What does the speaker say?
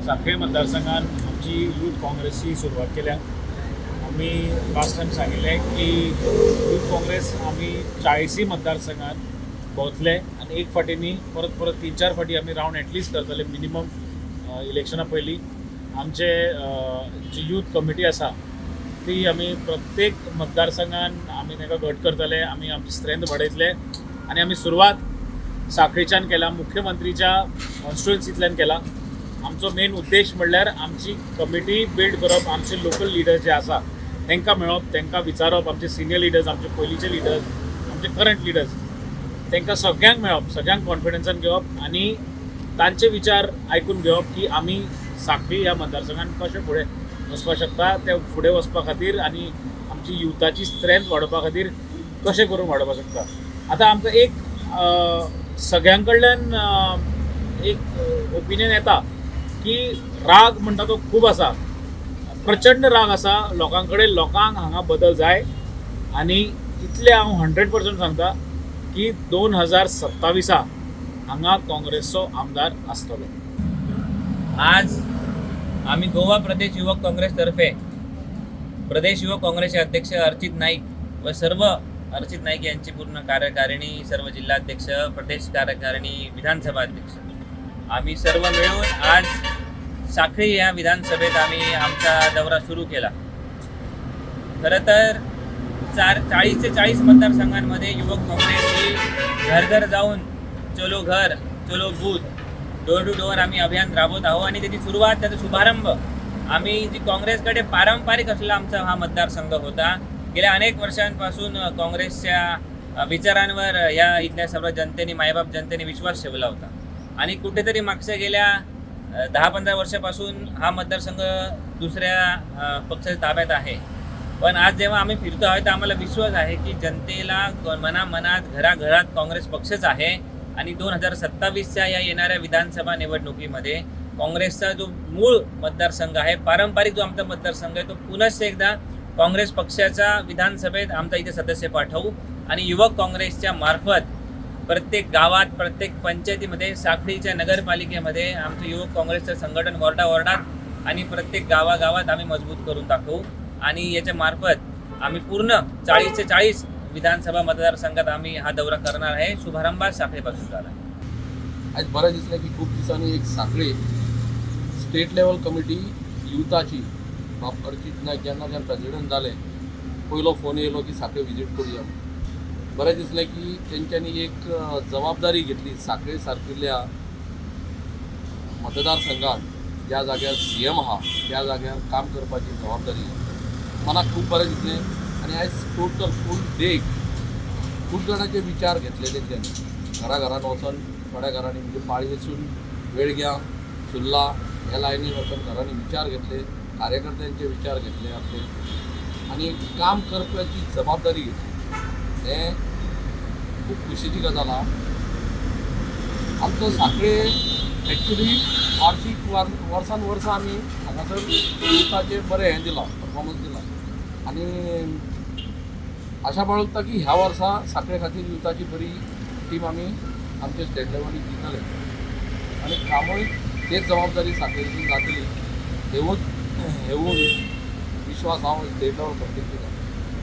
सांखळी मतदारसंघात आमची यूथ काँग्रेसची सुरवात केल्या. आमी लास्ट टायम सांगिल्लें की यूथ काँग्रेस आमी 40 मतदारसंघात भोंवतले आनी एक फावटी न्ही, परत परत तीन चार फावटी आमी रावंड एटलिस्ट करतले मिनिमम इलेक्शना पयलीं. आमचे जी यूथ कमिटी आसा ती आमी प्रत्येक मतदारसंघान आमी तांकां घट करतले. आमी आमची स्ट्रेंथ वाडयतले आनी आमी सुरवात सांखळीच्यान केला, मुख्यमंत्रीच्या कॉन्स्टिट्युएन्सींतल्यान केला. आमचो मेन उद्देश म्हणल्यार आमची कमिटी बिल्ड करप, आमचे लोकल लिडर्स जे आसा तांकां मेळप, तांकां विचारप, आमचे सिनियर लिडर्स, आमचे पयलींचे लिडर्स, आमचे करंट लिडर्स, तांकां सगळ्यांक मेळप, सगळ्यांक कॉन्फिडन्सान घेवप आनी तांचे विचार आयकून घेवप की आमी सांखळी ह्या मतदारसंघान कशें फुडें वचपाक शकता, ते फुडें वचपा खातीर आनी आमची युथाची स्ट्रेंथ वाडोवपा खातीर कशें करून वाडोवपाक शकता. आतां आमकां एक सगळ्यां कडल्यान एक ओपिनियन येता की राग म्हणटा तो खूब आसा, प्रचंड राग आसा लोकां कडेन. लोकांक हांगा बदल जाय आनी इतलें हांव 100% सांगता की 2027 हांगा काँग्रेसचो आमदार आसतलो. आज आम्ही गोवा प्रदेश युवक काँग्रेसतर्फे प्रदेश युवक काँग्रेसचे अध्यक्ष अर्चित नाईक व सर्व अर्चित नाईक यांची पूर्ण कार्यकारिणी, सर्व जिल्हाध्यक्ष, प्रदेश कार्यकारिणी, विधानसभा अध्यक्ष, आम्ही सर्व मिळून आज साखळी या विधानसभेत आम्ही आमचा दौरा सुरू केला. खरं तर 40 ते 40 मतदारसंघांमध्ये युवक काँग्रेस ही घर घर जाऊन, चलो घर चलो बूथ, डोअर टू डोअर आम्ही अभियान राबवत आहोत आणि त्याची सुरुवात, त्याचा शुभारंभ आम्ही जी काँग्रेसकडे पारंपरिक असलेला आमचा हा मतदारसंघ होता, गेल्या अनेक वर्षांपासून काँग्रेसच्या विचारांवर या इथल्या सर्व जनतेने, मायबाप जनतेने विश्वास ठेवला होता आणि कुठेतरी मागच्या गेल्या 10-15 वर्षापासून हा मतदारसंघ दुसऱ्या पक्षाच्या ताब्यात आहे. पण आज जेव्हा आम्ही फिरतो आहे तर आम्हाला विश्वास आहे की जनतेला मनामनात, घराघरात काँग्रेस पक्षच आहे आणि 2027च्या या येणाऱ्या विधानसभा निवडणुकीमध्ये काँग्रेसचा जो मूळ मतदारसंघ आहे, पारंपरिक जो आमचा मतदारसंघ आहे, तो पुनश्च एकदा काँग्रेस पक्षाचा विधानसभेत आमचा इथे सदस्य पाठवू आणि युवक काँग्रेसच्या मार्फत प्रत्येक गावात, प्रत्येक पंचायतीमध्ये, साखळीच्या नगरपालिकेमध्ये आमचं युवक काँग्रेसचं संघटन वॉर्डा वॉर्डात आणि प्रत्येक गावागावात आम्ही मजबूत करून दाखवू आणि याच्या मार्फत आम्ही पूर्ण 40 ते 40 विधानसभा मतदारसंघात आम्ही हा दौरा करणार आहे. शुभारंभ आज साखळीपासून झाला आहे. आयज बरें दिसलें की खूब दिसांनी एक सांखळी स्टेट लेवल कमिटी युथाची, बाब अर्चित नायक जेन्ना जेन्ना प्रेजिडंट जाले, पयलो फोन येयलो की सांखळे विजीट करुया. बरें दिसलें की तेंच्यांनी एक जबाबदारी घेतली. सांखळे सारकिल्ल्या मतदारसंघात ज्या जाग्यार सीएम आहा त्या जाग्यार काम करपाची जबाबदारी घेतली. मनाक खूब बरें दिसलें आनी आयज टोटल फूल डे खूब जाणांचे विचार घेतले तेंच्यांनी. घरा घरान वचोन, थोड्या घरांनी, म्हणजे पाळयेसून वेळग्यां, सुर्ला ह्या लायनीन वचोन घरांनी विचार घेतले, कार्यकर्त्यांचे विचार घेतले आपले आनी काम करपाची जबाबदारी घेतली. हें खूब खोशयेची गजाल आहा. आमचो सांखळे एक्चुली वार्षीक वर्सान वर्सां आमी हांगासर युथाचें बरें हें दिलां, परफॉर्मन्स दिलां आनी आशा बाळगता की ह्या वर्सा सांखळे खातीर युथाची बरी टीम आमी आमचे स्टेट लेवलीक दितले आनी कामूय तेच जबाबदारी सांखळेसून जातली, हेवूच हेवूय विश्वास हांव स्टेट लेवल कमिटीक दिता.